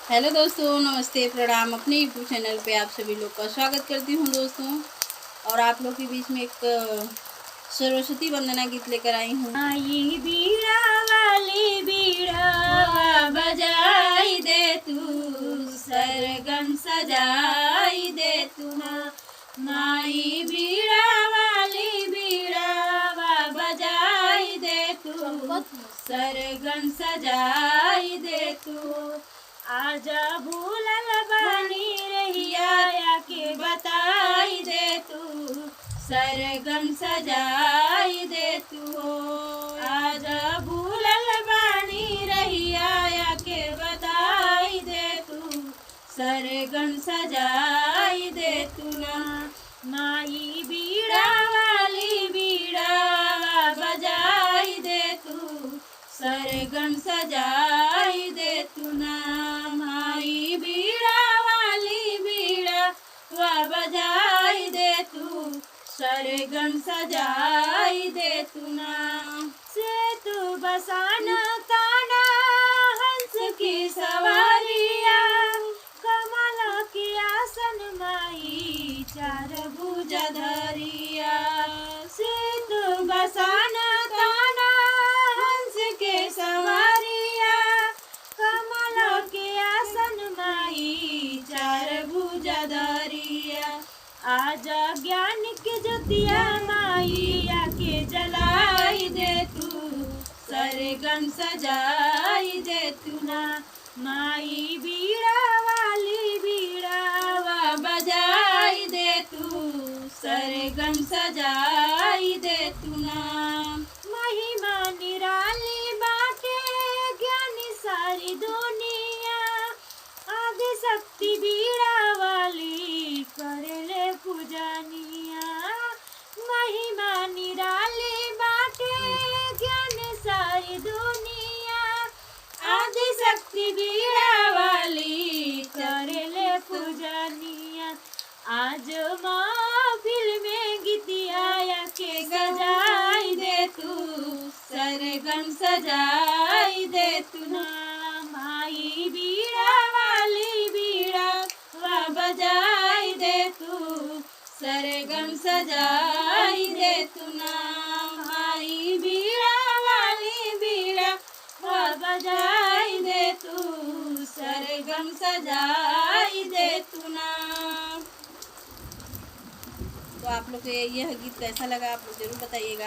Hello दोस्तों, नमस्ते, प्रणाम। अपने यूट्यूब चैनल पे आप सभी लोग का स्वागत करती हूँ दोस्तों। और आप लोग के बीच में एक सरस्वती वंदना गीत लेकर आई हूँ। आई बीड़ा वाली बीड़ा बजाई दे तू, सरगम सजाई दे तू ना। माई बीड़ा वाली बीड़ा बजाई दे तू, सरगम सजाई दे तू। आजा भूलल बानी रहिया के बताई दे तू, सरगम सजाई दे तू। आजा भूलल बानी रहिया के बताई दे तू, सरगम सजाई दे तू ना। माई बीड़ा वाली बीड़ा बजाई दे तू, सरगम सजाई दे तू ना। माई बीड़ा वाली बीड़ा वा बजाई दे तू, सरगम सजाई दे तू ना। से तू बसाना ताना हंस की सवारिया, कमल की आसन माई चार भुजा धरिया। से तू बसाना ताना हंस के सवारिया, कमल के आसन माई चार भुजा धरिया। आजा ज्ञान के ज्योतिया माई आके जलाई दे तू, सरगम सजाई दे तू ना। माई बीड़ा वाली बीड़ा वा बजाई दे तू, सरगम सजाई दे तू ना। महिमा निराली बाटे ज्ञानी सारी दुनिया, आदि शक्ति बीड़ा वाली करले पूजनिया। महिमा निराली बाटे ज्ञान सारी दुनिया, आदि शक्ति बीड़ा वाली करले पूजनिया। आज महफिल में गीतिया के सजाई दे तू, सरगम सजाई दे तू ना। माई बीड़ा वाली बीड़ा वा बजाई दे तू, सरगम सजाई दे तू ना। माई बीड़ा वाली बीड़ा वा बजाई दे तू, सरगम सजाई दे तू ना। तो आप लोग को यह गीत कैसा लगा आप लोग ज़रूर बताइएगा।